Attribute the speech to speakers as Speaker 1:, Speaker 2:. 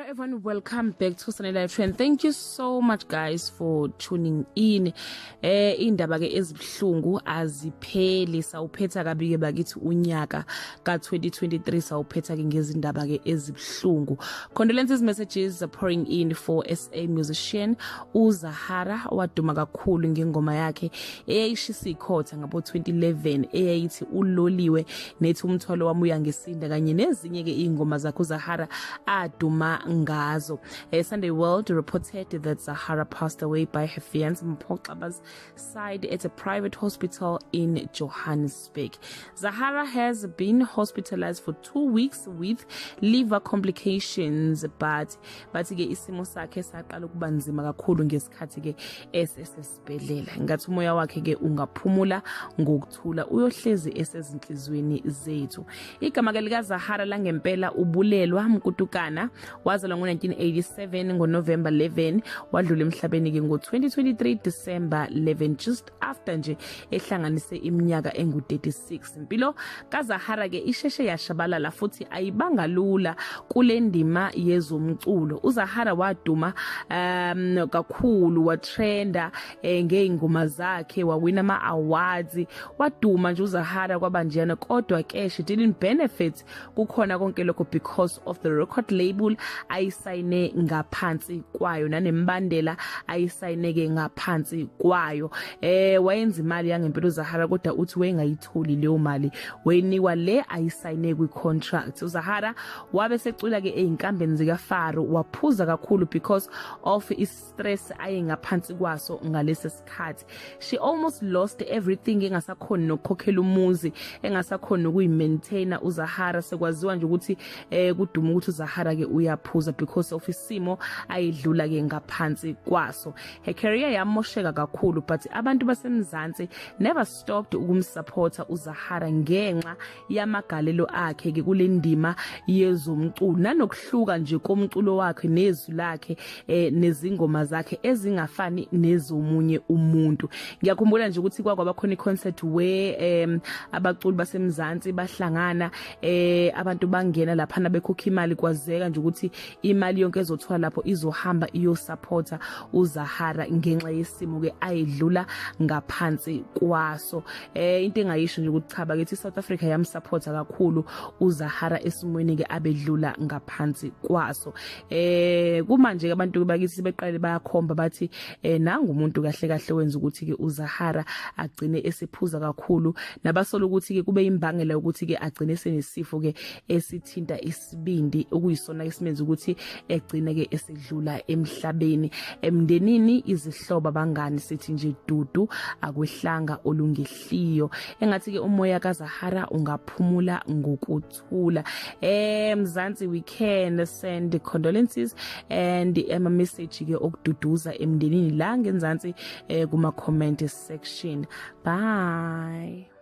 Speaker 1: Everyone, welcome back to Sunday Live Trend. Thank you so much, guys, for tuning in. Indaba ke ezibhlungu azipheli. Sawuphetha kabi ke bakithi unyaka ka2023, sawuphetha ke ngezindaba ke ezibhlungu. Condolences messages are pouring in for SA musician uZahara, waduma kakhulu ngengoma yakhe eyayishisa ikhotha ngabo 2011 eyayithi Uloliwe nethi Umthwalo Wami Uyangisinda, kanye nezinye ke ingoma zakhe uZahara aduma ngazo. Sunday World reported that Zahara passed away by her fiance Mpho Xaba's side at a private hospital in Johannesburg. Zahara has been hospitalized for 2 weeks with liver complications, but bathi ke isimo sakhe saqala ukuba nzima kakhulu ngesikhathi ke esesesibhedlela. Ngathi umoya wakhe ke ungaphumula ngokuthula, uyohlezi esezinhlizweni zethu. Igama ke lika Zahara langempela uBulelwa Mkutukana, wazalwa ngo-1987 ngoNovember 11, wadlula emhlabeni ke ngo-2023 December 11, just after nje ehlanganise iminyaka engu-36. Impilo kaZahara ke isheshe yashabalala futhi ayibanga lula kule ndima yezomculo. UZahara waduma kakhulu, watrenda ngey'ngoma zakhe, wawina ama-awards, waduma nje uZahara kwaba njena, kodwa ke she didn't benefit kukhona konke lokho because of the record label ayisayine ngaphansi kwayo nanemibandela ayisayine ke ngaphansi kwayo. Wayenza imali yangempela uZahara, kodwa uthi wayengayitholi leyo mali, wayinikwa le ayisayine kwi contract. UZahara wabe secula ke einkambeni zika Faro, waphuza kakhulu because of stress ayengaphansi kwaso ngalesi sikhathi. She almost lost everything, engasakhoni nokukhokhela umuzi, engasakhoni nokuyimaintaina uZahara. Sekwaziwa nje ukuthi kuduma ukuthi uZahara ke uyaphuza because of isimo ayidlula ke ngaphansi kwaso. Her career yamosheka kakhulu, but abantu baseMzansi never stopped ukumsupporta uZahara ngenxa yamagalelo akhe ke kule ndima yezomculo, nanokuhluka nje komculo wakhe nezwi lakhe nezingoma zakhe ezingafani nezomunye umuntu. Ngiyakhumbula nje ukuthi kwakwaba khona iconcert where abaculi baseMzansi bahlangana, abantu bangena lapha bekhokha imali, kwazeka nje ukuthi imali yonke ezothiwa lapho izohamba iyosupporta uZahara ngenxa yesimo ke ayidlula ngaphansi kwaso. Into engayisho nje ukuthi cha bakithi, South Africa yamsupporta kakhulu uZahara esimweni ke abedlula ngaphansi kwaso. Kumanje ke abantu bakithi beqale bayakhomba, bathi nanga umuntu kahle kahle wenza ukuthi ke uZahara agcine esephuza kakhulu, nabasola ukuthi ke kube imbangela ukuthi ke agcine senesifo ke esithinta isibindi, okuyisona esimenza ukuthi egcine ke esedlula emhlabeni. Emndenini, izihlobo, abangani, sithi nje dudu, akwehlanga olungehliyo. Engathi ke umoya kaZahara ungaphumula ngokuthula. Mzansi, we can send condolences and ama message ke okududuza emndenini la ngenzansi kuma comment section. Bye.